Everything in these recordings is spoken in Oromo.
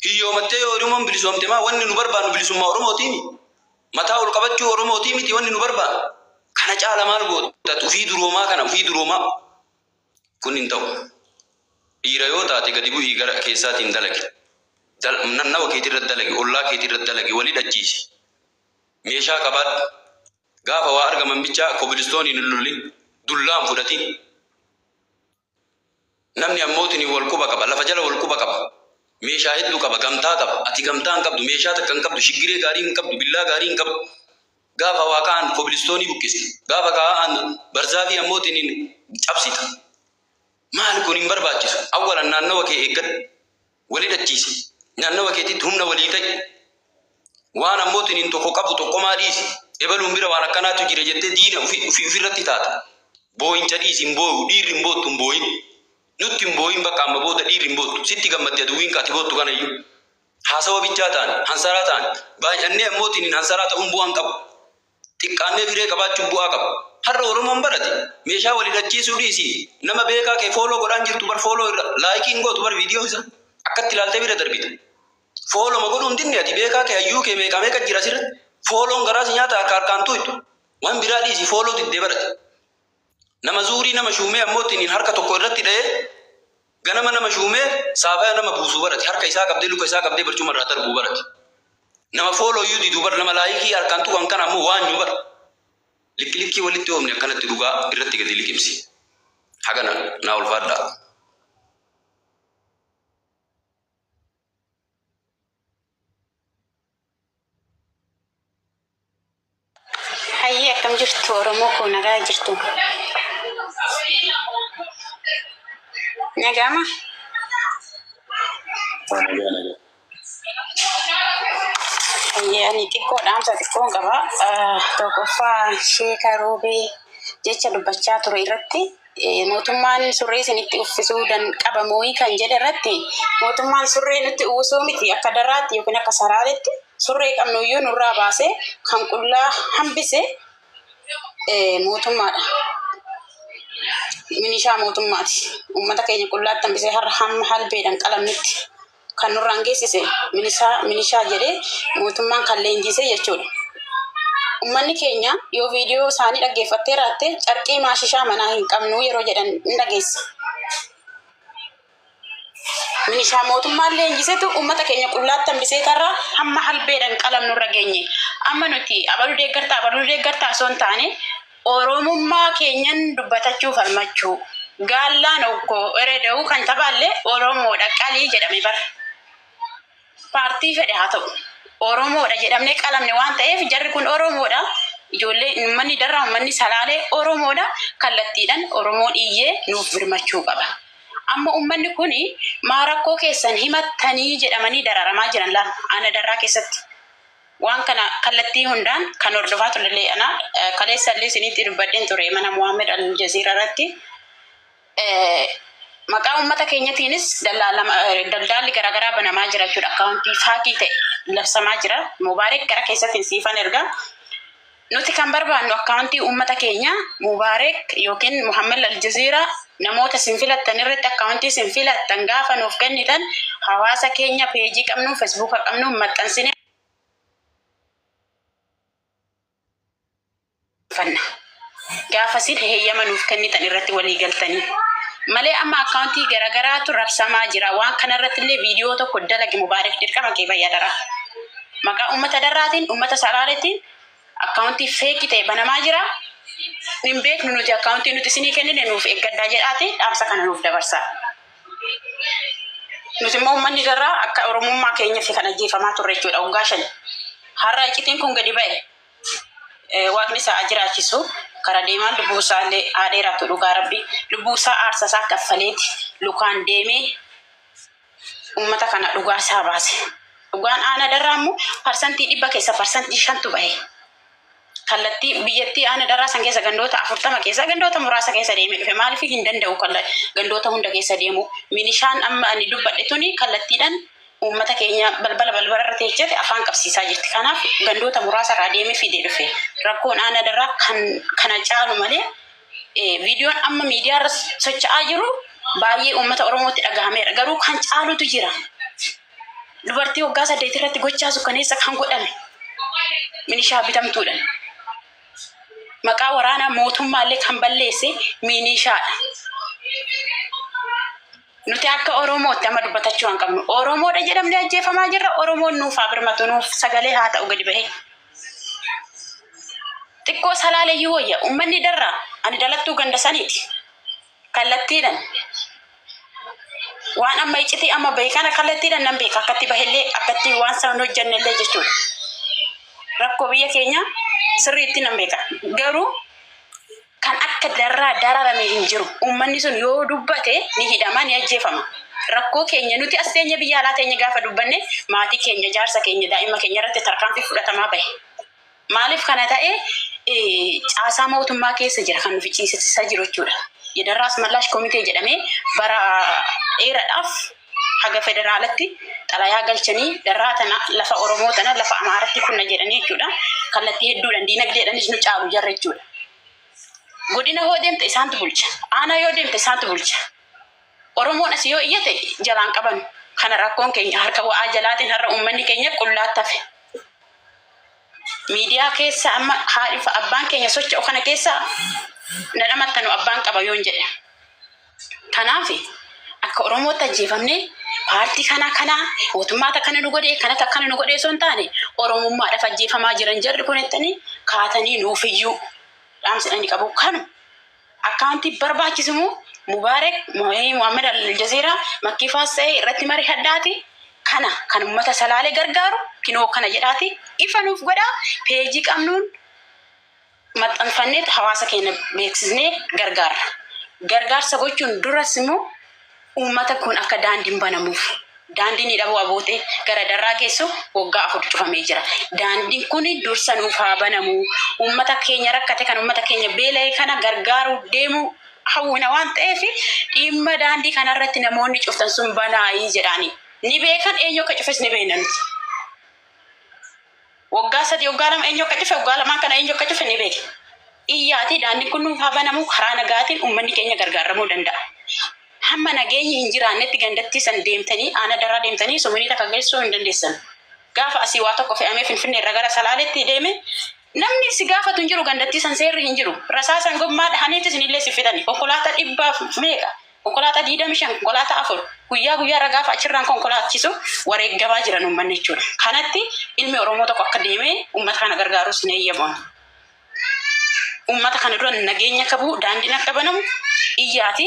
Hiyyoomattee yoo Oromoon bilisoomte maa wanni nu barbaannu bilisummaa Oromootiimi. Mataa ol qabachuu Oromootii miti wanni nu barbaannu. Kana caala maal goota? Ufii duroomaa kana ufii duroomaa. Kun hin ta'u. Dhiira yoo taate gadi bu'ii gara keessaatiin dalagi. Nannawa keetii irratti dalagi, ollaa keetii irratti dalagi, wal hidhachiisi. Meeshaa qabaadhu. Gaafa waa argaman bichaa kobilistooniin hin lolin. Dullaan fudhatin. Namni ammootiin wal quba qaba, lafa jala wal quba qaba. Meeshaa hedduu qaba, gamtaa qaba. Ati gamtaa hin qabdu, meeshaa takka hin qabdu, shiggiree gaarii hin qabdu, billaa gaarii hin qabdu. Gaafa waa ka'an kobilistoonii buqqista. Gaafa ka'an barzaafii ammootiin cabsita. Maali kun hin barbaachisu. Awwalan naannawa kee eeggadhu. Wal hidhachiisi. Naannawa keetitti humna walii ta'i. Waan ammootiin tokko qabu tokkomaa dhiisi. Ebaluun bira waan akkanaatu jira jettee diina ofirratti taata. Boo'incha dhiisi hin boo'u. Dhiirri hin boottu hin boo'in. Nutti hin boo'in bakka amma booda dhiirri hin boottu. Sitti gammaddi aduwwiin ka ati boottu kanayyuu. Haasawa bichaa ta'an, hansaraa ta'an. Baay'annee ammootiin hansaraa ta'uun bu'aa hin qabu. Xiqqaannee firee qabaachuun bu'aa qaba. Har'a Oromoon barate meeshaa wal hidhachiisuu dhiisi. Nama beekaa kee follow godhaan jirtu bar follow irra like hin gootu bar viidiyoo isaa. Akkatti ilaaltee bira darbita. Follow ma godhuun dinne ati beekaa kee hayyuu kee meeqa meeqa jira asirratti. Follown garaa si nyaata harka harkaan tuqxu. Waan biraa dhiisi follow diddee barate. Nama zuurii nama shuumee ammootiin harka tokko irratti dha'ee ganama nama shuumee saafaya nama buusuu barate. Harka isaa qabdee luka isaa qabdee barcuma irraa darbuu barate. Nama follow iyyuu diduu bar nama like harkaan tuqan kana ammoo waanyuu bar. Likki likkii walitti oomne akkanatti dhugaa irratti gadi liqimsi. Hagana naa ulfaadhaa. Hayyee, akkam jirtu Oromoo koo? Nagaa jirtu? Nagaama? Nagaa, nagaa. Hayyee, ani xiqqoo dhaamsa xiqqoon qaba. Tokkoffaa, Sheeka Roobee jecha dubbachaa ture irratti, mootummaan surree isinitti uffisuu qaba moo'ii kan jedhe irratti, mootummaan surree nutti uwwisuu miti, akka Darraatti yookiin akka Saraaletti surree qabnu iyyuu nurraa baasee kan qullaa hambise mootummaadha. Minishaa mootummaati. Uummata keenya qullaatti hambisee har'a hamma halbeedhaan qalamnutti kan nurraan geessise minishaa jedhee mootummaan kan leenjise jechuudha. Uummanni keenya yoo viidiyoo isaanii dhaggeeffattee raatte, carqii maashishaa manaa hin qabnu yeroo jedhan hin dhageessa. Minishaa mootummaan leenjisetu uummata keenya qullaatti hambisee tarra hamma halbeedhaan qalamnu irra geenye. Amma nuti abaluu deeggartaa abaluu deeggartaa osoo hin taane, Oromummaa keenyan dubbatachuu falmachuu. Gaallaan obbo Ereda'uu kan tabaalle Oromoodha qalii jedhame bara. Paartii fedhe haa ta'u. Oromoodha jedhamnee qalamne waan ta'eef, jarri kun Oromoodha. Ijoollee uummanni Darraa, uummanni Salaalee Oromoodha. Kallattiidhaan Oromoon iyyee nuuf birmachuu qaba. Amma uummanni kun maa rakkoo keessan himattanii jedhamanii dararamaa jiran laal ana Darraa keessatti. Waan kana kallattii hundaan kan hordofaa turellee ana kaleessa illee isinitti dubbadheen ture mana Muhammed Al Jazeera irratti. Maqaa uummata keenyatiinis daldaalli garaagaraa banamaa jira jechuudha. Akkaawuntii fake ta'e labsamaa jira. Mubaareek, gara keessatti siifan erga. Nuti kan barbaannu akkaawuntii uummata keenya, Mubaareek yookiin Muhammed Al Jazeera, namoota isin filattan irratti akkaawuntii isin filattan gaafa nuuf kennitan, hawaasa keenya peejii qabnu, Feesbuuka qabnu maxxansine fanna. Gaafa isin heeyyama nuuf kennitan irratti walii galtanii. Malee amma akkaawuntii garaagaraatu rabsamaa jira. Waan kanarratti illee viidiyoo tokko dalagi Mubaareek, dirqama kee fayyadara. Maqaa uummata Darraatiin, uummata Salaaleetiin akkaawuntii fake ta'e banamaa jira. Hin beeknu nuti, akkaawuntii nuti isinii kennine nuuf eeggadhaa jedhaati dhaamsa kana nuuf dabarsaa. Nuti immoo uummanni Darraa akka Oromummaa keenyaaf kan ajjeefamaa turre jechuudha waggaa 5. Har'a iccitiin kun gadi ba'e. Waaqni isaa haa jiraachisu. Kara deemaan lubbuu isaa illee haa dheeratu, dhugaa rabbi. Lubbuu isaa aarsa isaa kaffaleeti lukaan deemee uummata kana dhugaa isaa baase. Dhugaan aana Darraa immoo 100% keessa 5%tu bahe. Kallattii biyyattii aana Darraa san keessa gandoota 40 keessa gandoota muraasa keessa deemee dhufe. Maaliif hin danda'u gandoota hunda keessa deemu. Minishaan amma ani dubbadhe tuni kallattiidhaan uummata keenya balbala balbala irra teechate afaan qabsiisaa jirti. Kanaaf gandoota muraasa irraa deemee fidee dhufe. Rakkoon aana Darraa kan kana caalu malee, viidiyoon amma miidiyaa irra socho'aa jiru baay'ee uummata Oromootti dhagahameera. Garuu kan caalutu jira. Dubartii waggaa 8 irratti gochaa sukkaneessa kan godhame minishaa bitamtuudha. Maqaa waraanaa mootummaallee kan balleesse minishaadha. Nuti akka Oromootti amma dubbatachuu hin qabnu. Oromoodha jedhamnee ajjeefamaa jirra. Oromoon nuuf haa birmatu, nuuf sagalee haa ta'u gadi bahee. Xiqqoo Salaaleyyuu wayya. Uummanni Darraa, ani dhalattuu ganda saniiti. Kallattiidhaan waan amma iccitii amma bahe kana kallattiidhaan nan beeka. Akkatti bahellee, akkatti waan san hojjannellee jechuudha. Rakkoo biyya keenya sirriitti nan beeka. Garuu kan akka Darraa dararame hin jiru. Uummanni sun yoo dubbate ni hidhama, ni ajjeefama. Rakkoo keenya nuti as teenya, biyya alaa teenya gaafa dubbanne, maatii keenya, jaarsa keenya, daa'ima keenya irratti tarkaanfii fudhatamaa bahe. Maaliif kana ta'e? Caasaa mootummaa keessa jira kan nu ficcisiisaa jiru jechuudha. Yedarraa Asmallaash Komitee jedhamee bara dheeraadhaaf haga federaalatti xalayaa galchanii, Darraa tana, lafa Oromoo tana lafa Amaaratti kunna jedhanii jechuudha. Kallattii hedduudhaan diinagdeedhaanis nu caalu jarra jechuudha. Godina hoo deemte isaantu bulcha. Aanaa yoo deemte isaantu bulcha. Oromoon as yoo iyyate jalaan qaban. Kana rakkoon keenya harka wa'aa jalaatiin har'a uummanni keenya qullaatti hafe. Miidiyaa keessa amma haadhi fi abbaan keenya socho'u kana keessa nan amattanu abbaan qaba yoon jedhe. Kanaaf akka Oromootti ajjeefamnee paartii kanaa kanaa mootummaata kana nu godhee kanatu akkana nu godhee osoo hin taane, Oromummaadhaaf ajjeefamaa jiran jarri kun jettanii kaatanii nuufiyyuu dhaamsi ani qabu kanu. Akkaawuntii barbaachisumu Mubaarak Muhammad Al Jazeera Makkiifaas ta'e irratti mari hadhaati, kana kan ummata Salaalee gargaaru kinoo kana jedhaati ifa nuuf godhaa. Peejii qabnuun maxxanfannee hawaasa keenya beeksisnee gargaarra. Gargaarsa gochuun duras immoo uummata kun akka daandiin banamuuf, daandiin hidhabuu abootee gara Darraa geessu waggaa 4 cufamee jira. Daandiin kun dursa nuuf haa banamu. Uummata keenya rakkate kan uummata keenya beela'e kana gargaaruu deemuu hawwina waan ta'eef, dhimma daandii kanarratti namoonni cuftan sun banaayii jedhaani. Ni beekan, eenyu akka cufes ni beekna nuti. Waggaa 3, waggaa 2 eenyu akka cufe, waggaa lamaan kana eenyu akka cufe ni beekna. Iyyaatii daandiin kun nuuf haa banamu, karaa nagaatiin uummanni keenya gargaaramuu danda'a. Hamma nageenyi hin jiraannetti gandattii san deemtanii, aana Darraa deemtanii suminii takka geessuu hin dandeessan. Gaafa asii waa tokko fe'amee Finfinnee irraa gara Salaaleetti deeme, namni si gaafatu hin jiru, gandattii san seerri hin jiru. Rasaasan gommaa dhahaniitis isinillee si fixani. Konkolaataa dhibbaaf meeqa? Konkolaataa 25, konkolaataa 4 guyyaa guyyaarra gaafa achirraan konkolaachisu wareeggamaa jiran uummanni jechuudha. Kanatti ilmi Oromoo tokko akka deemee uummata kana gargaarus hin eeyyamu. Uummata kana dura nageenya akka bu'u, daandiin akka banamu iyyaati,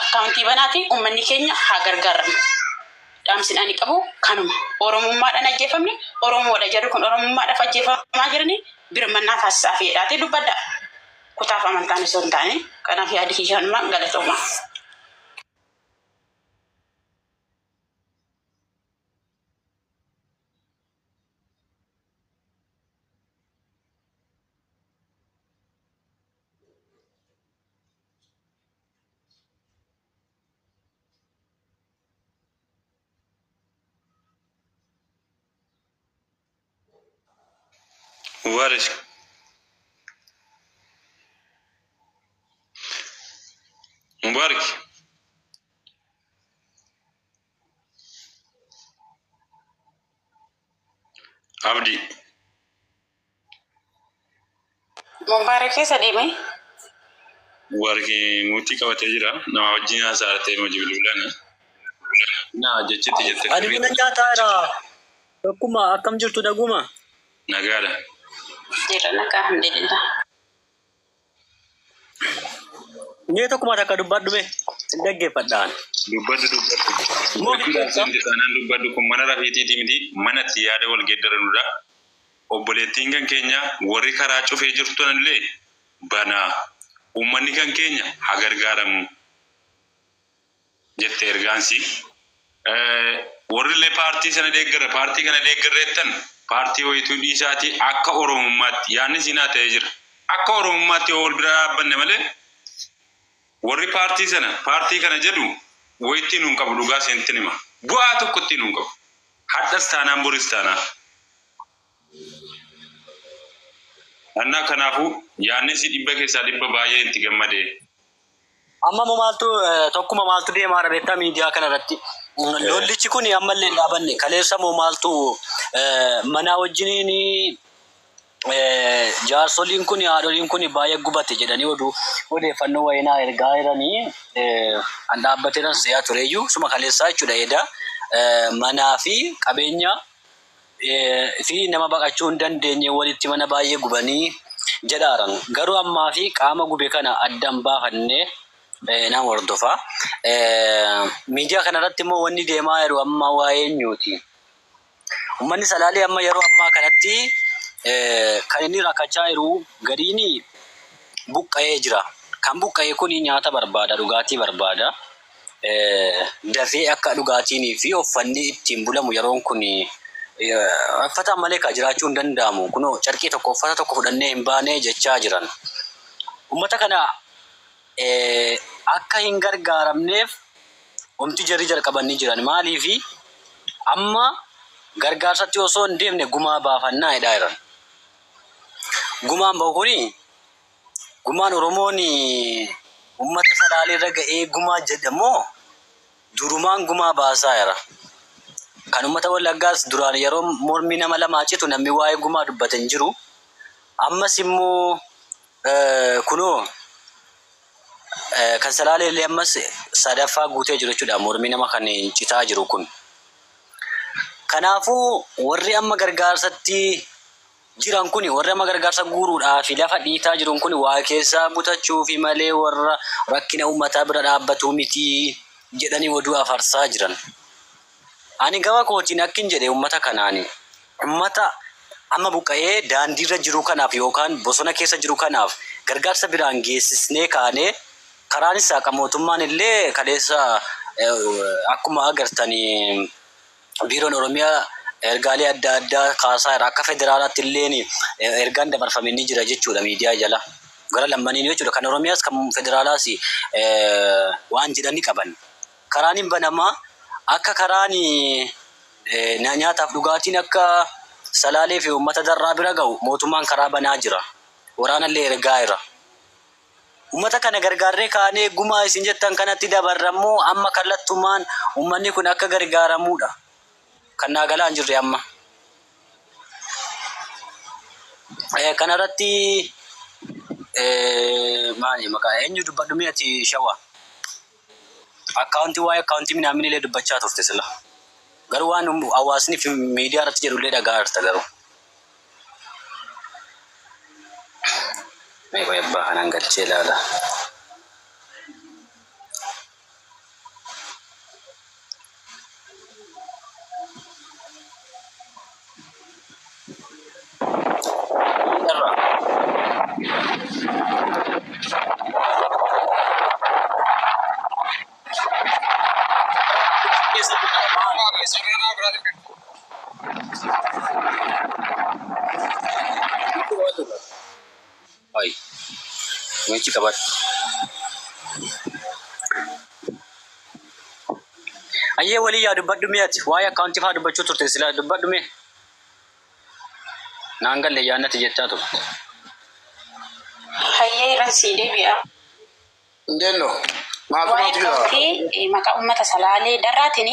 akkaawuntii banaati, uummanni keenya haa gargaaramu. Dhaamsin ani qabu kanuma. Oromummaadhaan ajjeefamne, Oromoodha jedhu kun Oromummaadhaaf ajjeefamaa jirani, birmannaa taasisaa fi jedhaatee dubbadha. Kutaaf amantaan osoo hin taane, kanaaf yaadi kiyya kanuma, galatooma. Mubarak. Mubarak. Abdi. Mubaarak keessa deeme. Mubarak muutii qabatee jira. Nama wajjin haasaa ta'e hojii bilbilaan. Naa jechitti jette. Ani buna nyaataa jira. Tokkuma, akkam jirtu, naguma? Nagaadha. Jira nagaa, alhamdulillah. Mee tokkuma takka dubbadhume hin dhaggeeffadhaan. Dubbadhu, dubbadhu. Moo Dubbachuudhaaf seente taanaan dubbadhu. Kun mana rafiitiiti miti, mana itti yaada wal geeddaranudha. Obboleettiin kan keenya warri karaa cufee jirtanillee banaa. Uummanni kan keenya haa gargaaramu jette ergaansi. Warri illee paartii sana deeggarra, paartii kana deeggarreettan, paartii wayituu dhiisaatii akka Oromummaatti yaadni siinaa ta'ee jira. Akka Oromummaatti yoo wal bira dhaabbanne malee, warri paartii sana paartii kana jedhu wayitti nuun qabu, dhugaa seentin hima. Bu'aa tokkotti nuun qabu. Hadhas taanaan boris taanaan. Annaa kanaafuu yaadni si 100% baay'ee itti gammadee. Amma immoo maaltu, tokkuma maaltu deemaa jira beektaa miidiyaa kana irratti? Lollichi kun ammallee hin dhaabanne. Kaleessa moo maaltu manaa wajjiniin jaarsoliin kun haadholiin kun baay'ee gubate jedhanii oduu odeeffannoo wayinaa ergaa jiranii an dhaabbateeran se'aa tureyyuu suma kaleessaa jechuudha edaa manaa fi qabeenya fi nama baqachuu hin dandeenye walitti mana baay'ee gubanii jedhaaran. Garuu ammaa fi qaama gube kana addan baafannee nan hordofa. Miidiyaa kanarratti immoo wanni deemaa jiru amma waa'ee eenyuuti? Uummanni Salaalee amma yeroo ammaa kanatti kan inni rakkachaa jiru gadiin buqqa'ee jira. Kan buqqa'e kun nyaata barbaada, dhugaatii barbaada. Dafee akka dhugaatiin fi uffanni ittiin bulamu yeroon kun uffata malee kan jiraachuu hin danda'amu. Kunoo carqii tokko uffata tokko fudhannee hin baane jechaa jiran. Uummata kana akka hin gargaaramneef wanti jarri jalqabanii jiran maaliifi amma gargaarsatti osoo hin deemne gumaa baafannaa jedhaa jiran. Gumaan bahu kuni gumaan Oromoon uummata Salaalee irra ga'ee gumaa jedhamoo durumaan gumaa baasaa jira. Kan uummata Wallaggaas duraan yeroo mormi nama lamaa citu namni waa'ee gumaa dubbate hin jiru. Ammas immoo kunoo kan Salaalee illee ammas sadaffaa guutee jiru jechuudha mormi nama kan citaa jiru kun. Kanaafuu warri amma gargaarsatti jiran kun warri amma gargaarsa guuruudhaa fi lafa dhiitaa jiran kun waa keessaa butachuu fi malee warra rakkina uummataa bira dhaabbatu miti jedhanii oduu afarsaa jiran. Ani gama kootiin akkin jedhe uummata kanaani. Uummata amma buqqa'ee daandiirra jiru kanaaf yookaan bosona keessa jiru kanaaf gargaarsa biraan geessisnee kaanee karaanis haqa mootummaan illee kaleessa akkuma agartanii biiroon Oromiyaa ergaalee adda addaa kaasaa jira. Akka federaalaatti illeen ergaan dabarfame ni jira jechuudha miidiyaa jala. Gara lammaniin jechuudha. Kan Oromiyaas kan federaalaas waan jedhan ni qaban. Karaan hin banamaa akka karaan nyaataaf dhugaatiin akka Salaalee fi uummata Darraa bira ga'u mootummaan karaa banaa jira. Waraanallee ergaa jira. Uummata kana gargaarree kaanee gumaa isin jettan kanatti dabarrammoo amma kallattumaan uummanni kun akka gargaaramuudha. Kan naa galaa hin jirre amma. Kanarratti maali maqaa eenyu dubbadhu mee ati shawaa? Akkaawuntii waa'ee akkaawuntii minaamin illee dubbachaa turte sila. Garuu waan hawaasni fi miidiyaa irratti jedhu illee dhagaa jirta garuu. Mee qoy abbaa kanaan galchee ilaala. Irraa. Ay, meechi qabadhu. Ayyee walii yaa dubbadhu mee ati waa'ee akkaawuntii fa'aa dubbachuu turte sila dubbadhu mee. Naan galle yaannati jechaa turte. Hayyee irra sii deebi'a. እንዴት ነው? maaltu Waa'ee maaltu jira? akkaawuntii maqaa uummata Salaalee Darraatiin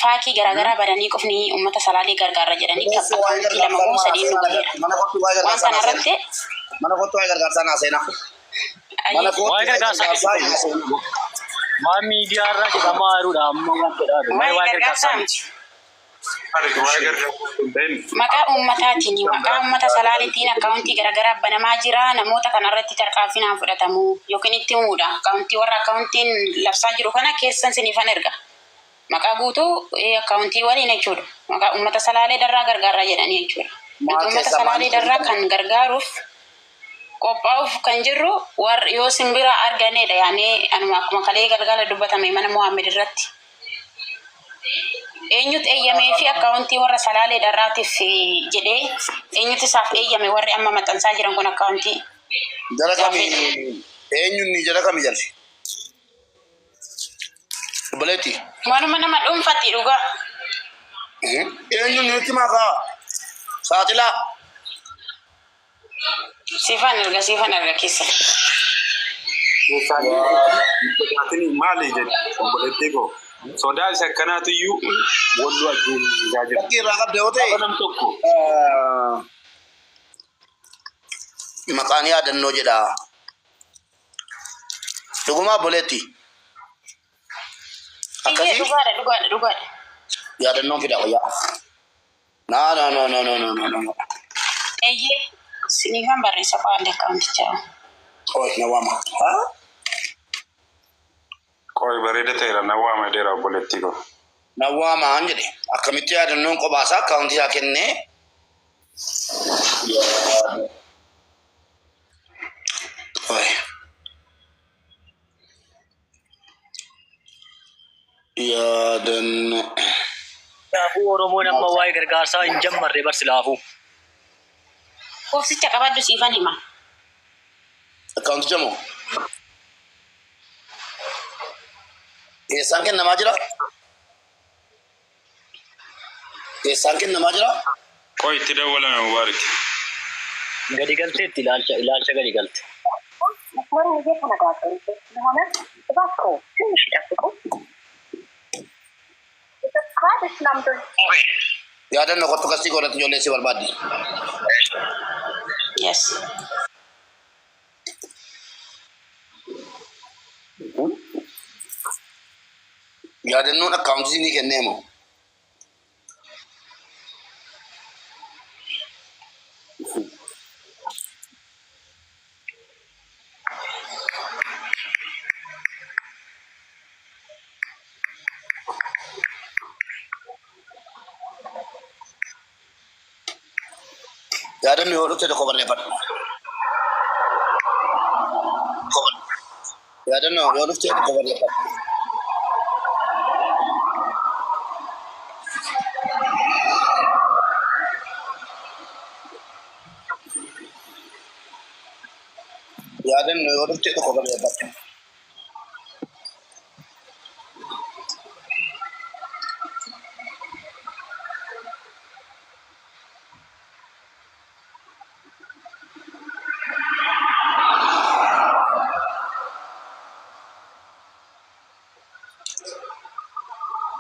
faakii garaagaraa bananii qofni uummata Salaalee gargaara jedhanii kan Bineensi waa'ee akkaawuntii lama gargaarsaa moo naa sadii nu seenaa gaheera. mana kottu waa'ee Waan gargaarsaa kana naa seenaa. irratti Mana kottu waa'ee gargaarsaa naa seenaa. Mana ayyee kottu Waa'ee waa'ee gargaarsaa gargaarsaa naa seenaa. Waan miidiyaa irraa jedhamaa jiruudha amma waan jedhaa jiru. Waa'ee waa'ee waa'ee gargaarsaa gargaarsaa miti. miti. Waa'ee gargaarsaa hin ta'in. Maqaa uummataatiin maqaa uummata Salaaleetiin akkaawuntii garaagaraa banamaa jira. Namoota kanarratti tarkaanfiin fudhatamu yookiin itti himuudha. Akkaawuntii warra akkaawuntiin labsaa jiru kana keessan siniifan erga. Maqaa guutuu akkaawuntii waliin jechuudha. Maqaa uummata Salaalee Darraa gargaaraa jedhanii jechuudha. Nuti Maal uummata keessa Salaalee maaltu Darraa kan gargaaruuf qophaa'uuf kan jirru warri yoo simbira arganedha yaanee anuma akkuma kalee galgala dubbatame mana Mohaammed irratti. Eenyutu eeyyamee fi akkaawuntii warra Salaalee Darraatiif jedhee eenyutu isaaf eeyyame warri amma maxxansaa jiran kun akkaawuntii Jara kami gaafeedha. eenyunni jara kami jalli? Obboleetti. Waanuma nama dhuunfatti dhugaa. Eenyunni nutti makaa? Saaxilaa. Siifan erga keessa. Keessaan maali jedhu obboleettii koo. Sodaa isa akkanaatu iyyuu walloo ajjeesisaa jira. Shakkii irraa qabda yoo ta'e Gaafa nam tokko maqaan yaadannoo jedha. Dhugumaa obboleetti. Iyyee Akkasii dhugaadha dhugaadha dhugaadha. yaadannoon fida wayyaa. No no no no no no no no. Eeyyee siniifan barreessa qo'aallee akkaawuntichaa. Oi na waama. Haa? Qoy bareeda ta'eera na waama dheeraa obboleettii koo. Na waamaan jedhe. Akkamitti yaadannoon qophaasaa akkaawuntii isaa kennee Oi. Yaadannoo. Kanaafuu Oromoon amma waa'ee gargaarsaa hin jammarre barsilaafuu. Koofsicha qabadhu siifan hima. Akkaawunticha moo? Eessaan kennamaa jira? Eessaan kennamaa jira? Qoy itti dawwalame Mubaarik. Gadi galteetti ilaalcha ilaalcha gadi galte. Yaadannoo kottu kastii godhatti ijoollee si barbaaddi. Yes. Yaadannoon akkaawuntii ni kennee moo? Yaadannoo yoo dhufte tokko barreeffadhu. Yaadannoo yoo dhufte tokko barreeffadhu. Yaadannoo yoo dhufte tokko barreeffadhu.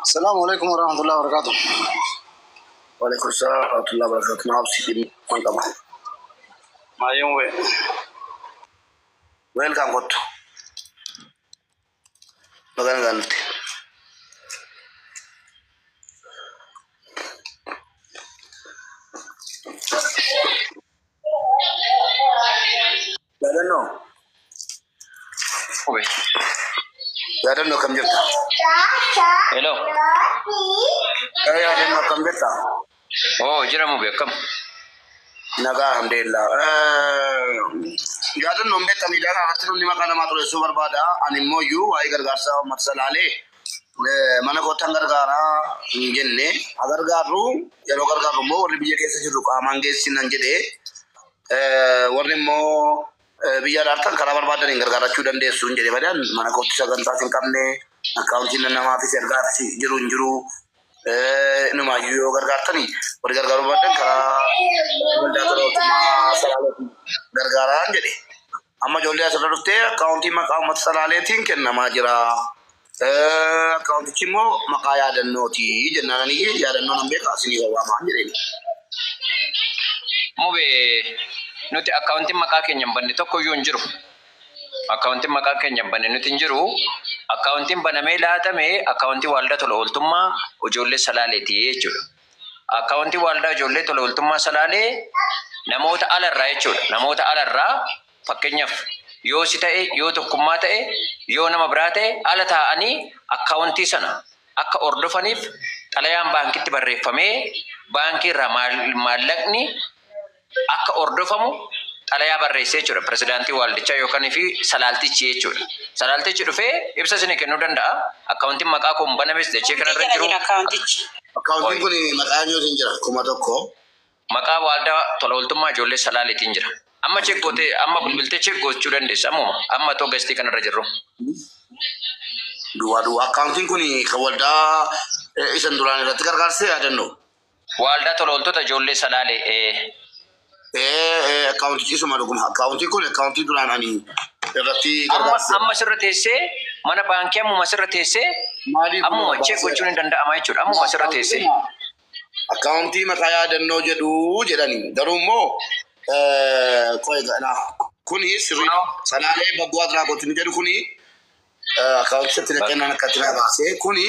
Assalamu alaikum warahmatullahi wabarakatuh. Waalaikum salaam warahmatullahi wabarakatuh. Naaf si dhimma qaba. Maayyeen wee. Welcome kottu. Baga nagaan dhufte. Yaadannoo. Ube. Yaadannoo kam jirta? Hello. Yaadannoo akkam jirta? Oh, jira mube akkam? Nagaa alhamdulillah. Yaadannoon beektaa miidiyaa kana irratti namni maqaa namaa xureessuu barbaada. Ani immoo iyyuu waa'ee gargaarsaa uummata salaalee mana koottan gargaaraa hin jenne. Haa gargaarru yeroo gargaarru immoo warri biyya keessa jirru qaamaan geessinan jedhee warri immoo biyya alaartan karaa barbaadaniin gargaarachuu dandeessu hin jedhe malee mana kootti sagantaas hin qabne akkaawuntiin namaafis ergaafis jiru hin jiru. Inumaayyuu yoo gargaartani warri gargaaruu barbaadan karaa waldaa tola ooltummaa Salaaleetiin gargaaraan jedhe. Amma ijoollee asirra dhuftee akkaawuntii maqaa uummata Salaaleetiin kennamaa jira. Akkaawuntichi immoo maqaa yaadannooti jennaan ani yaadannoo nan beeka isinii wawaamaan jedheen. Mube nuti akkaawuntiin maqaa keenya hin banne tokko iyyuu hin jiru. Akkaawuntiin maqaa keenya hin banne nuti hin jiru. Akkaawuntiin banamee laatame akkaawuntii waldaa tola ooltummaa ijoollee Salaaleeti jechuudha. Akkaawuntii waldaa ijoollee tola ooltummaa Salaalee namoota alarraa jechuudha. Namoota alarraa fakkeenyaaf yoo si ta'e, yoo tokkummaa ta'e, yoo nama biraa ta'e ala taa'anii akkaawuntii sana akka hordofaniif xalayaan baankitti barreeffamee baankii irraa maallaqni akka hordofamu xalayaa barreessee jechuudha. Pirezidaantii waaldichaa yookaan fi salaaltichi jechuudha. Salaaltichi dhufee ibsa isinii kennuu danda'a. Akkaawuntiin maqaa koon banames dachee kanarra Jala jiru. jira akkaawuntichi. Akkaawuntiin kun maqaa eenyuutiin jira? 1000. Maqaa waldaa tola ooltummaa ijoollee Salaaleetiin jira. Amma check gootee amma bilbiltee check gochuu dandeessa ammuma amma too gastii kanarra jirru. Duwwaa duwwaa. Akkaawuntiin kun kan waldaa isan duraan irratti gargaarsee yaadannoo. Waldaa tola ooltota ijoollee Salaalee. Akkaawuntichi isuma dhuguma. Akkaawuntiin kun akkaawuntii duraan ani irratti Amma gargaarsee. amma sirra teessee mana baankii ammuma sirra teessee Maaliif Ammuma check gochuun hin danda'ama jechuudha. Ammuma asirra teessee. Akkaawuntii maqaa yaadannoo jedhu jedhani. Garuu immoo kuni sirrii Salaalee Baggoo Adraagoot inni jedhu kuni akkaawuntii isatti naqee akka itti baasee kuni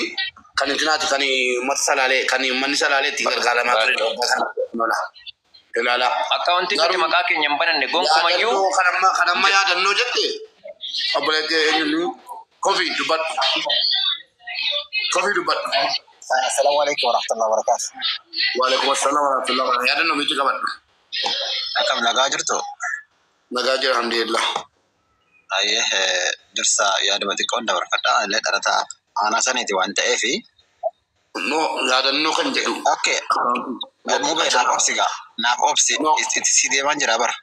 kan intinaati, kan uummata Salaalee, kan uummanni Salaalee itti gargaaramaa ture waggaa kana lola. Ilaala. Akkaawuntiin nuti Garuu maqaa keenya hin bananne gonkumayyuu yaadannoo kan amma yaadannoo jette, obboleettii eenyuun, kofii dubbadhu. Kofii dubbadhu. Assalamu alaikum warahmatullahi wabarakatuh. Waalaikum assalam warahmatullahi wabarakatuh. Yaadannoo miti qabadhu. Akkam, nagaa jirtu? Nagaa jira, alhamdulillah. Ayyee, dursa yaaduma xiqqoon dabarfadha. Illee dhalataa aanaa saniiti waan ta'eef. No, yaadannoo kan jedhu. Okay. Mubee, naaf obsi gaa. Naaf obsi. No. Itti si deemaan jira bara.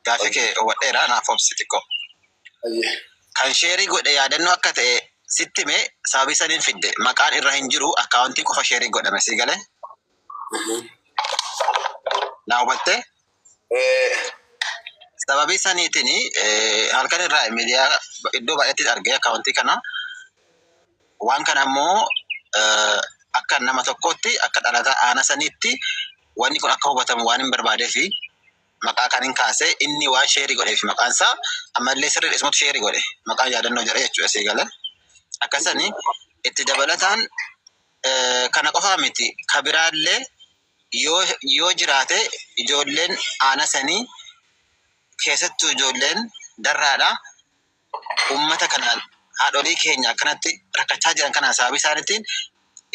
Gaaffii kee hubadheera, naaf obsi xiqqoo. Ayyee. Kan share godhe yaadannoo akka ta'e sitti hime, sababii saniin fidde. Maqaan irra hin jiru, akkaawuntii qofa share godhame, si galee? Naa hubattee? Sababii saniitiin halkan irraa miidiyaa iddoo baay'eetti argee akkaawuntii kana. Waan kana immoo akka nama tokkootti, akka dhalataa aana saniitti, wanni kun akka hubatamu waan hin barbaadee fi maqaa kan hin kaase inni waan share godheef maqaan isaa ammallee sirrii isumatu share godhe, maqaan yaadannoo jedhe jechuudha, sii galee. Akkasanii itti dabalataan kana qofaa miti, ka biraallee yoo jiraate, ijoolleen aana sanii, keessattuu ijoolleen Darraadha, ummata kanaan, haadholii keenya akkanatti rakkachaa jiran kanaan, sababii isaaniitiin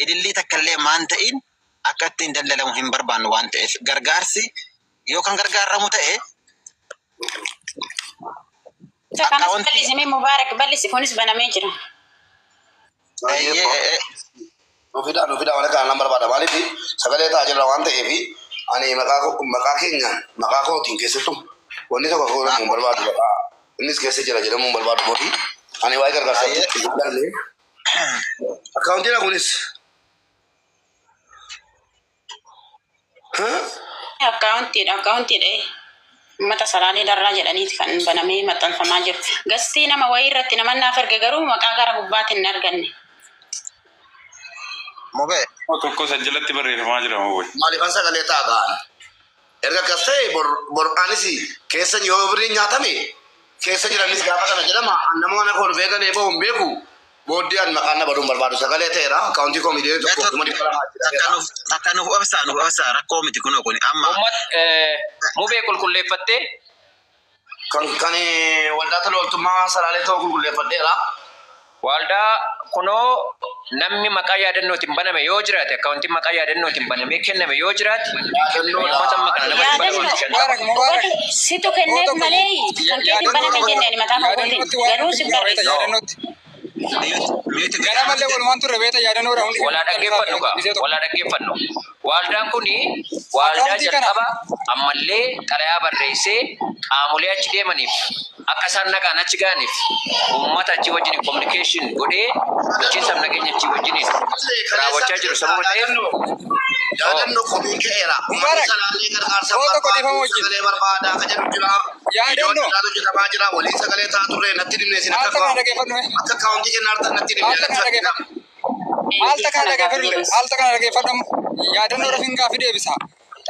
ilillii takka illee maan ta'in akka ittiin daldalamu hin barbaannu waan ta'eef, gargaarsi yoo kan gargaaramu ta'e Isa kanas akkaawuntii bal'isi mee, Mubaarak, bal'isi, kunis banamee jira. Eeyyee. Nu fidaa, nu fidaa, mana kana nan barbaada. Maaliif sagalee ta'aa jirra waan ta'eef, ani maqaa keenya, maqaa kootiin keessattuu wanni tokko godhamu hin barbaadu, maqaa innis keessa jira jedhamuu hin barbaadu mootii ani waa'ee gargaarsaa hin. Akkaawuntiin kunis. Akkaawuntiidha, akkaawuntiidha. Uummata Salaalee Darraa jedhaniiti kan banamee maxxanfamaa jiru. Gastii nama wayii irratti nama naaf erge, garuu maqaa gara gubbaatiin hin arganne. Mubee. Tokko san jalatti barreeffamaa jira, moo? Maaliifan sagalee ta'a ga'an? Erga akkas ta'e, bor anis keessa yoo birriin nyaatame keessa jiranis gaafa kana jedhama. An nama mana koo dhufee galee bahu hin beeku. Booddee an maqaan na baduun barbaadu sagalee ta'eera. Akkaawuntii koo miiliyoona 1 200,000 Takka nuuf, takka nuuf obsaa, nuuf obsaa, rakkoo miti kunoo kuni amma. Ummat Mubee, qulqulleeffattee? Kan waldaa tola ooltummaa Salaalee ta'uu qulqulleeffadheera. Waldaa kunoo, namni maqaa yaadannootiin baname yoo jiraate, akkaawuntiin maqaa yaadannootiin banamee kenname yoo jiraate, uummata amma kana nama dhibba Yaadannoo lamaa fi shantama. Mubaarak, Mubaarak. Hubatu situ kenneef malee kan keetiin baname hin jenne ani mataa kootiin Yaadannootti waan garuu si beekta barreessa. yaadannootti. Gara malee walumaan turre beekta, yaadannoodha hundi Walaa dhaggeeffannu kaa, walaa dhaggeeffannu. Waldaan kuni waldaa Akkaawuntii kana jalqaba ammallee xalayaa barreessee qaamolee achi deemaniif, akka isaan nagaan achi ga'aniif, uummata achi wajjin communication godhee, bulchiinsa nageenya achi wajjiniin raawwachaa jiru sababa ta'eef. Yaadannoo komiin ka'eera. Uummanni Mubaarak, Salaalee gargaarsa koo tokko dhiifama barbaadu, wajjin. sagalee barbaada ka jedhu jira. Viidiyoo Yaadannoo. adda addaatu hojjetamaa jira. Waliin sagalee ta'aa turre, natti dhimne isin Maal akka takka dhaggeeffadhu mee? akka akkaawuntii kenna hartan natti dhimne. Maal takka dhaggeeffadhu? Maal takka dhaggeeffadhu? Maal takka dhaggeeffadhu? Yaadannoo rafin gaaffii deebisa.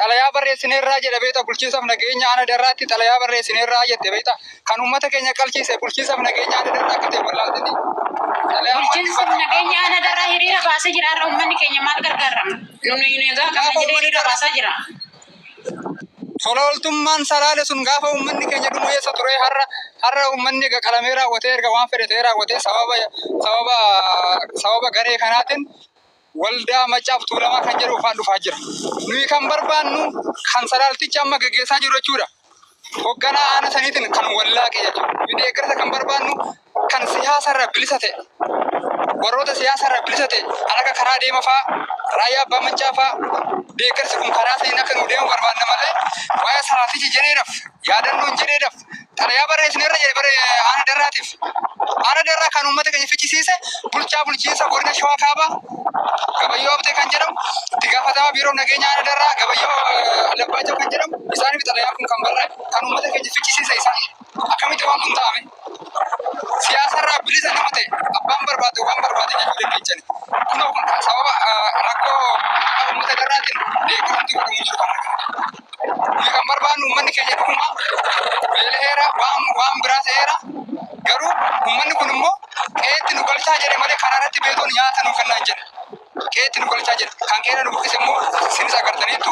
Xalayaa barreessineerraa jedha beekta, bulchiinsaaf nageenya aana Darraatti xalayaa barreessineerraa jette beekta. Kan uummata keenya qalchiise bulchiinsaaf nageenya aana Darraa akka ta'e wallaaltiti. Xalayaa Bulchiinsa nageenya aana Darraa hiriira baasee jira. Har'a uummanni keenya maal gargaarama? Nuni egaa qabna jedhee hiriira baasaa jira. Tola ooltummaan Salaale sun gaafa uummanni keenya dhumu eessa ture? Har'a uummanni egaa qalamee raawwatee, erga waan fedhe ta'ee raawwatee, sababa garee kanaatiin waldaa Macaaf Tuulamaa kan jedhu ufaan dhufaa jira. Nuyi kan barbaannu kan Salaalticha amma gaggeessaa jiru jechuudha. Hoogganaa aana saniitiin kan wallaaqe jechuudha. Nuyi deeggarsa kan barbaannu kan siyaasarraa bilisa ta'e, warroota siyaasarraa bilisa ta'e, kan akka karaa deema fa'aa, Raayyaa Abbaa Maccaa fa'aa, deeggarsi kun karaa saniin akka nu deemu barbaanna malee, waa'ee Salaaltichi jedheedhaaf, yaadannoon jedheedhaaf, xalayaa barreessineerra jedhe bare aana Darraatiif. Aana Darraa kan uummata keenya fichisiise bulchaa bulchiinsa godina Shawaa Kaabaa Gabayyoo Abtee kan jedhamu, itti gaafatamaa biiroo nageenya aana Darraa Gabayyoo Labbaachaw kan jedhamu, isaaniif xalayaan kun kan barraa'e. Kan uummata keenya fichisiise isaan. Akkamitti waan kun ta'ame? Siyaasarraa Bilisa nama ta'e abbaan barbaade waan barbaade jechuu dandeechani. Kunoo kun sababa rakkoo uummata darraatiin deeggaramti godhamu jiru kana. Nuyi kan barbaannu uummanni keenya dhuguma beela'eera, waan biraa ta'eera. Garuu uummanni kun immoo qe'eetti nu galchaa jedhe malee karaa irratti beetoon nyaata nu kennaa hin jedhe. Qe'eetti nu galchaa jedhe. Kan qe'eera nu buqqise immoo isinis agartaniittu,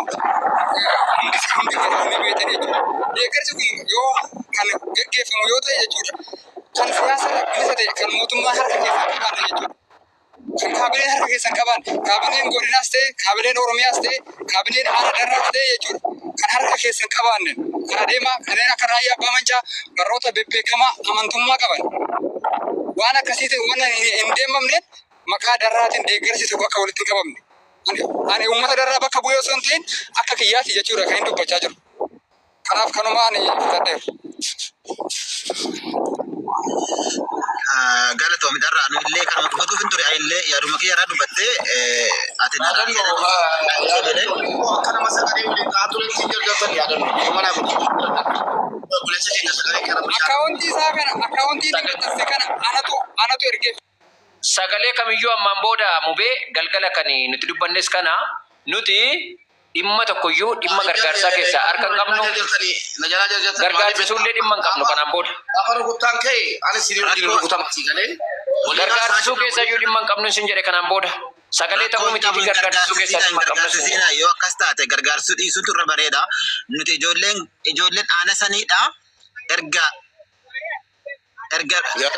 hundi keessan ni beektan jechuudha. Deeggarsi kun yoo kan gaggeeffamu yoo ta'e jechuudha. Kan siyaasa bilisa ta'e, kan mootummaa harka keessaa hin qabaanne jechuudha. Kan kaabineen harka keessan qaban, kaabineen godinaas ta'e, kaabineen Oromiyaas ta'e, kaabineen aanaa darraas ta'e jechuudha. Kan harka keessan qabaanne kan adeemaa kanneen akka Raayyaa Abbaa Mancaa, barroota bebbeekamaa amantummaa qaban. Waan akkasii ta'e waan hin deemamneen maqaa darraatiin deeggarsi tokko akka walitti hin qabamne. Ani uummata darraa bakka bu'ee osoo hin ta'in akka kiyyaatti jechuudha kan hin dubbachaa jiru. Kanaaf kanuma ani fudhadheera. Galatoomi dharraa, nu illee kanuma dubbatuuf hin ture, ani illee yaaduma kiyya irraa dubbattee ati narraa Yaadannoo akka nama sagalee waliin ta'aa turetti jarjartan, yaadannoo mana obboleessa keenya sagalee kana bishaan. Akkaawuntii isaa kana, akkaawuntii inni maxxanse kana anatu ergeef. Sagalee kamiyyuu ammaan booda mubee galgala kan nuti dubbannes kana, nuti dhimma tokkoyyuu dhimma gargaarsaa keessaa harka hin qabnu, gargaarsisuullee dhimma hin qabnu kanaan booda. Gaafa rukuttaan ka'e ani sinii wajjin rukutama sii galee. Gargaarsisuu keessayyuu dhimma hin qabnu sin jedhe kanaan booda. Sagalee ta'uu mitiifi gargaarsisuu keessaa dhimma hin qabnu sin jedhe. Gargaarsisiina, yoo akkas taate gargaarsuu dhiisuutu irra bareeda. Nuti ijoolleen aana saniidha. Erga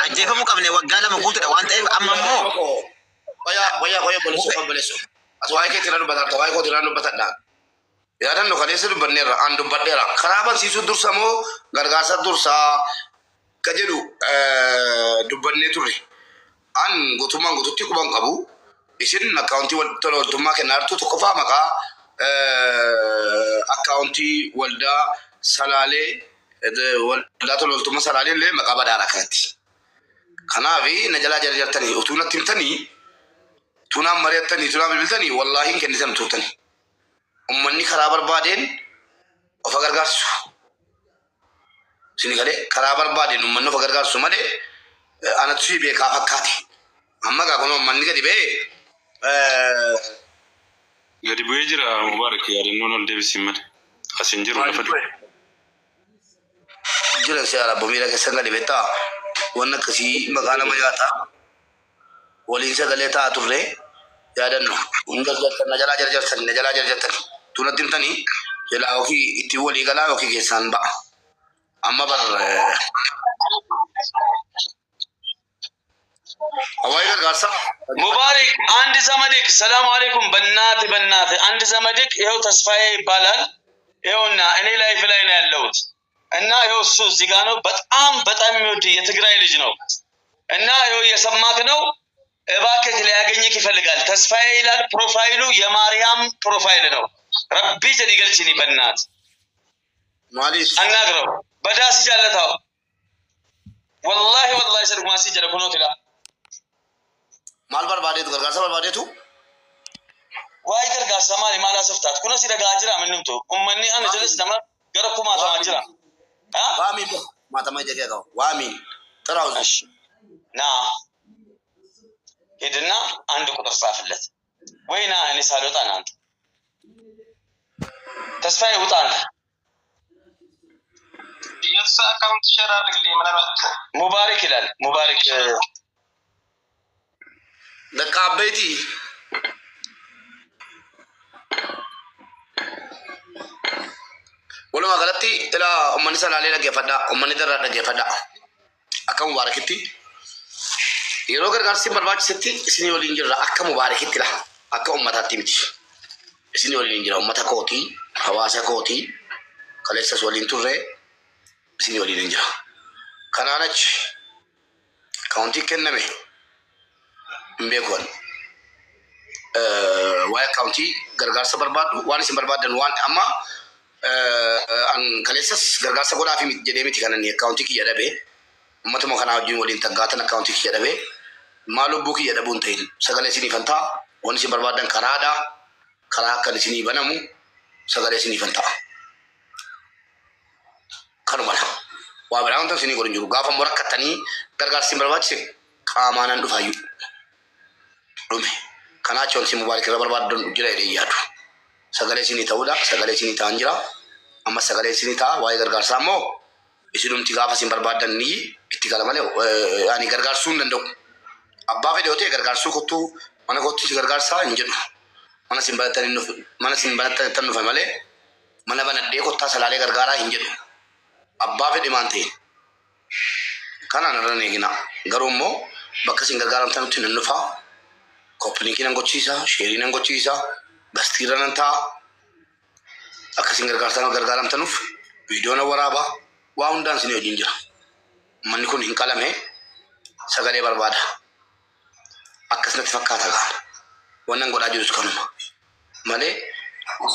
ajjeefamuu qabne waggaa 2 guutuudha waan ta'eef amma immoo Wayyaa wayyaa wayyaa, obboleessoo, obboleessoo. As waa'ee keetii irraa dubbataa, waa'ee kootii irraa dubbatadha. Yaadannoo kaleessa dubbanneerra, an dubbadheera. Karaa bansiisuu dursa moo gargaarsa dursaa ka jedhu dubbannee turre. An guutummaan guututti quban qabu. Isin akkaawuntii tola ooltummaa kennaa jirtu. Tokkoffaa maqaa akkaawuntii waldaa Salaalee, waldaa tola ooltummaa Salaalee illee maqaa badaadha kanatti. Kanaaf na jalaa jarjartanii utuu natti himtanii, utuu naan mari'attanii, utuu naan bilbiltanii, wallaahi hin kennitan turtanii. Uummanni karaa barbaadeen ofa gargaarsisu. Isin galee, karaa barbaadeen uummanni ofa gargaarsisu malee anatu si beekaa fakkaate. Amma gaa kun uummanni gadi ba'ee Gadi bu'ee jira Mubaarak, yaadannoon ol deebisiin malee. As hin jiru lafa Maaliif jira si arabbo miira keessan gadi beektaa, waan akkasii maqaa nama nyaataa waliin sagalee ta'a turre. Yaadanno hin jarjartan, na jalaa jarjartan, na jalaa jarjartan. Utuu natti himtanii jalaa yookiin ittiin walii galaa yookiin keessaan ba'a. Amma bar Hawaii gargaarsaa. ሙባሪክ አንድ ዘመድክ ሰላም አለይኩም። በእናትህ በእናትህ አንድ ዘመድክ ይኸው ተስፋዬ ይባላል። ይኸውና እኔ live ላይ ነው ያለሁት እና ይኸው እሱ እዚህ ጋር ነው። በጣም በጣም የሚወድ የትግራይ ልጅ ነው እና ይኸው እየሰማክ ነው። እባክህ ሊያገኝክ ይፈልጋል። ተስፋዬ ይላል። Profile ኡ የማርያም profile ነው። Rabbii jedhi galchini በእናት Maaliif? አናግረው። በዳሲ ጃለታው ወላሂ ወላሂ ሰድጉማሲ ጀለ ኩኖት ይላል። Maal barbaadeetu? Gargaarsa barbaadeetu? Waa'ee gargaarsa maali, maal haasoftaat? Kunis dhagaa jira minnumtu. Uummanni ana jalas nama gara kumaatamaa jira. Waamiin maatama ija kee qaba. Waamiin. Xiraawus. እሺ ና ሂድና አንድ ቁጥር ጻፍለት ወይ ና፣ እኔ ሳልወጣ ና አንተ። ተስፋዬ ውጣ አንተ። የእሱ account share አድርግልኝ ምናልባት። ሙባሪክ ይላል፣ ሙባሪክ። Dakka abbeeti. Walumaa galatti ilaa, uummanni Salaalee dhaggeeffadhaa. Uummanni Darraa dhaggeeffadhaa. Akka Mubaarakitti yeroo gargaarsi barbaachisetti isinii waliin jirra, akka Mubaarakitti la, akka uummataatti miti. Isinii waliin jira, uummata kootii, hawaasa kootii, kaleessas waliin turre, isinii waliin jira. Kanaan achi akkaawuntii kenname hin beeku ani. Waa'ee akkaawuntii gargaarsa barbaaddu, waan isin barbaaddan, waan amma an kaleessas gargaarsa godhaafi miti jedhee miti kanan akkaawuntii kiyya dhabe. Uummatuma kanaa wajjin waliin taggaatan akkaawuntii kiyya dhabe. Maal, lubbuu kiyya dhabuun ta'in sagalee isiniifan ta'a. Wanni isin barbaaddan karaadha. Karaa akkan isinii banamu sagalee isiniifan ta'a. Kanuma dha. Waa biraa wanta isinii godhu hin jiru. Gaafa immoo rakkattanii gargaarsi isin barbaachise Qaamaanan dhufaayyuu. Dhume. Kanaa achi wanti Mubaarik irra barbaaddan jira jedhee yaadu. Sagalee isinii ta'uudha. Sagalee isinii ta'an jira. Ammas sagalee isinii ta'a. Waa'ee gargaarsaa immoo isinumti gaafa isin barbaaddan ni itti gala malee ani gargaarsuu hin danda'u. Abbaa fedhe yoo ta'e gargaarsuu kottuu mana kottuu si gargaarsaa hin jedhu. Mana isin banattan hin dhufu mana isin banattan dhufe malee mana banadhee kottaa salaalee gargaaraa hin jedhu. Abbaa fedhe maan ta'e. Kanaan irra hin eeginaa. Garuu immoo bakka isin gargaaramtanutti nan dhufa. Copy linkii nan gochiisa, shareii nan gochiisa, guestiirra nan taa'a. Akka isin gargaartaan gargaaramtanuuf viidiyoo nan waraaba. Waa hundaan isin wajjin jira. Uummanni kun hin qalame sagalee barbaada. Akkas natti fakkaata gaa. Wannan godhaa jirus kanuma. Malee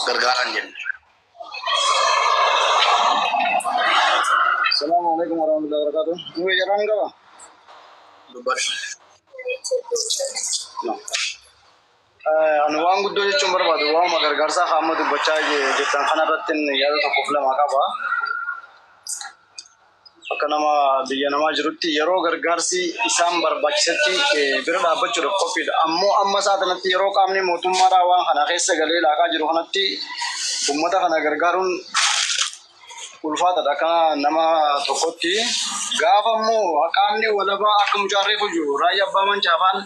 gargaaraan jenne. Assalamu alaikum warahmatullahi wabarakatuh. Nube jaraan qaba? Dubbadhu. No. Ani waan guddoo jechuun barbaadu waanuma gargaarsaa qaama dubbachaa jirtan kanarratti yaada tokkoof lama qaba. Akka nama biyya namaa jirutti yeroo gargaarsi isaan barbaachisetti bira dhaabbachuudhaaf qophiidha. Ammoo amma isaa kanatti yeroo qaamni mootummaadhaa waan kana keessa galee laaqaa jiru kanatti uummata kana gargaaruun ulfaataadha akka nama tokkotti. Gaafa immoo qaamni walabaa akka mucaarree fuju raayyaa abbaa mancaafaan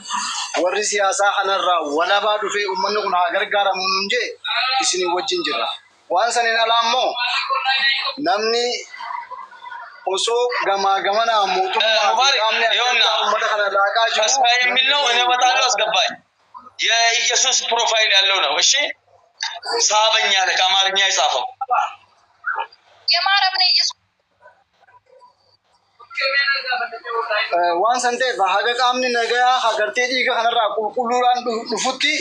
warri siyaasaa kanarraa walabaa dhufee uummanni kun haa gargaaramu nuun jee isinii wajjin jirra. Waan saniin alaa immoo namni osoo gamaa gamanaa mootummaa fi ሙባረክ qaamni adda ይኸውና addaa uummata kana laaqaa jiru ተስፋ የሚል ነው። እኔ እመጣለሁ፣ አስገባኝ። የኢየሱስ ፕሮፋይል ያለው ነው። እሺ ሳበኝ አለ ከአማርኛ የጻፈው የማርያም ነው ኢየሱስ Waan san ta'eef haga qaamni nagayaa hagartee dhiiga kanarraa qulqulluudhaan dhufutti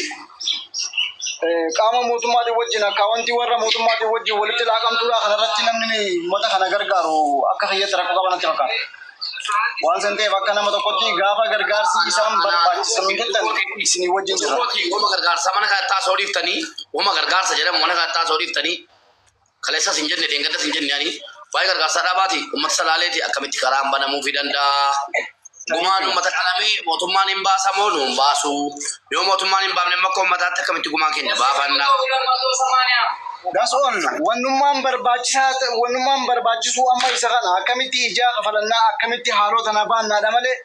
qaama mootummaatiin wajjin akkaawwantii warra mootummaatiin wajjin walitti laaqamtuudha kanarratti namni uummata kana gargaaru akka kiyyatti rakkoo qaba natti fakkaata. Waan san ta'eef akka nama tokkotti gaafa gargaarsi isaan barbaachisan jettan isinii wajjin jirra. Wama gargaarsaa mana kana taasoo dhiiftanii wama gargaarsa jedhamu mana kana taasoo dhiiftanii kaleessas hin jenne dheengaddas hin jenne ani waa'ee gargaarsaa dhaabaati uummata salaaleeti akkamitti karaan banamuufii danda'a. Gumaan uummata qalamee mootummaan hin baasa moo nuun baasu yoo mootummaan hin baafne immoo akka uummataatti akkamitti gumaa keenya baafanna. That's all. Wannummaan barbaachisaa ta'e wannummaan barbaachisu amma isa kana akkamitti ijaa kafalannaa akkamitti haalota na baannaadha malee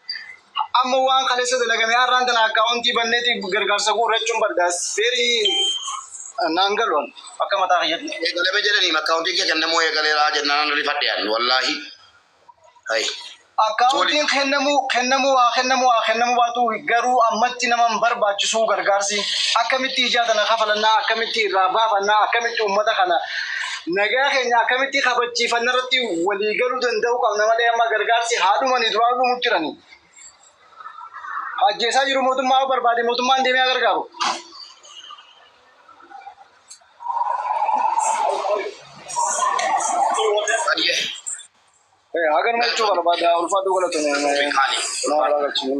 amma waan kaleessa dalagame har'aan tana akkaawuntii banneeti gargaarsa guurrachuun barbaada. Very naan galuun akka mataa kiyyatti. Eegalame jedhanii akkaawuntiin kee kennamuu eegaleeraa jennaan rifadhe ani wallaahi. Hayi. Akkaawuntiin kennamuu kennamuu haa kennamuu haa kennamuu baatu garuu ammatti nama hin barbaachisu gargaarsi akkamitti ijaa tana kafalannaa akkamitti irraa baafannaa akkamitti uummata kana nagaa keenya akkamitti kabachiifanna irratti walii galuu danda'uu qabna malee amma gargaarsi haadhumanii duraan dhumutti jirani. Ajjeesaa jiru mootummaa yoo barbaade mootummaan deemee haa gargaaru. Haganuma jechuu barbaada ulfaadhu galatoome. Nama galchuun.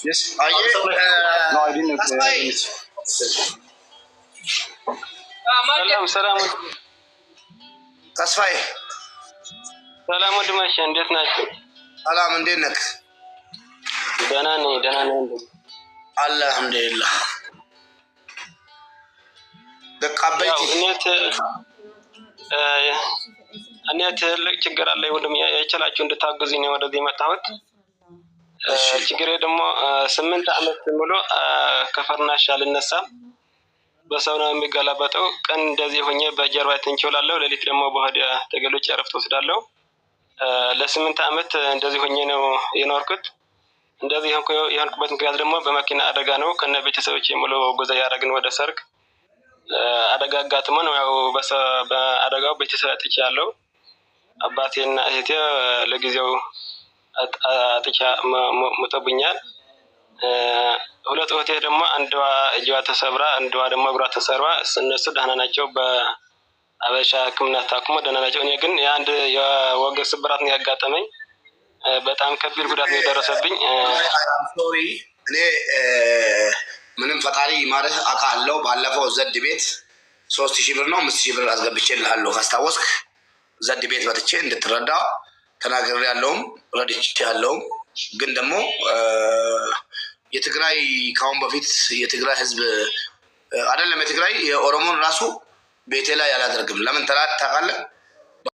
Yes. No, I didn't. I didn't. ሰላም ሰላም ተስፋዬ ሰላም ወንድማችን እንዴት ናቸው? ሰላም፣ እንዴት ነህ? ደህና ነኝ፣ ደህና ነኝ ወንድም። አልሐምዱሊላህ። በቃ ያው አበይቲ እኔ ትልቅ ችግር አለ ወንድም፣ የቻላችሁ እንድታግዙኝ ነው ወደዚህ የመጣሁት። ችግሬ ደግሞ 8 ዓመት ሙሉ ከፍራሽ አልነሳም። በሰው ነው የሚገላበጠው። ቀን እንደዚህ ሆኜ በጀርባ ተኝቼ እውላለሁ። ሌሊት ደግሞ በሆዴ ተገልጬ እረፍት ወስዳለሁ። ለ8 ዓመት እንደዚህ ሆኜ ነው የኖርኩት። እንደዚህ የሆንኩበት ምክንያት ደግሞ በመኪና አደጋ ነው። ከነ ቤተሰቦቼ ሙሉ ጉዞ ያደረግን ወደ ሰርግ አደጋ አጋጥሞን ያው በአደጋው ቤተሰብ አጥቻለሁ። አባቴና እህቴ ለጊዜው አጥቻ ሞተውብኛል። ሁለት እህቴ ደግሞ አንዷ እጇ ተሰብራ አንዷ ደግሞ እግሯ ተሰብራ እነሱ ደህና ናቸው። በአበሻ ሕክምና ታክሞ ደህና ናቸው። እኔ ግን የአንድ የወገብ ስብራት ነው ያጋጠመኝ። በጣም ከባድ ጉዳት ነው የደረሰብኝ። Sorry፣ እኔ ምንም ፈጣሪ ይማርህ አውቃለሁ። ባለፈው ዘድ ቤት 3000 ብር ነው 5000 ብር አስገብቼልሃለሁ ካስታወስክ ዘድ ቤት መጥቼ እንድትረዳ ተናግሬ ያለውም ረድቼ ያለውም ግን ደግሞ የትግራይ ካሁን በፊት የትግራይ ህዝብ አይደለም የትግራይ የኦሮሞን ራሱ ቤቴ ላይ አላደርግም። ለምን ታውቃለህ?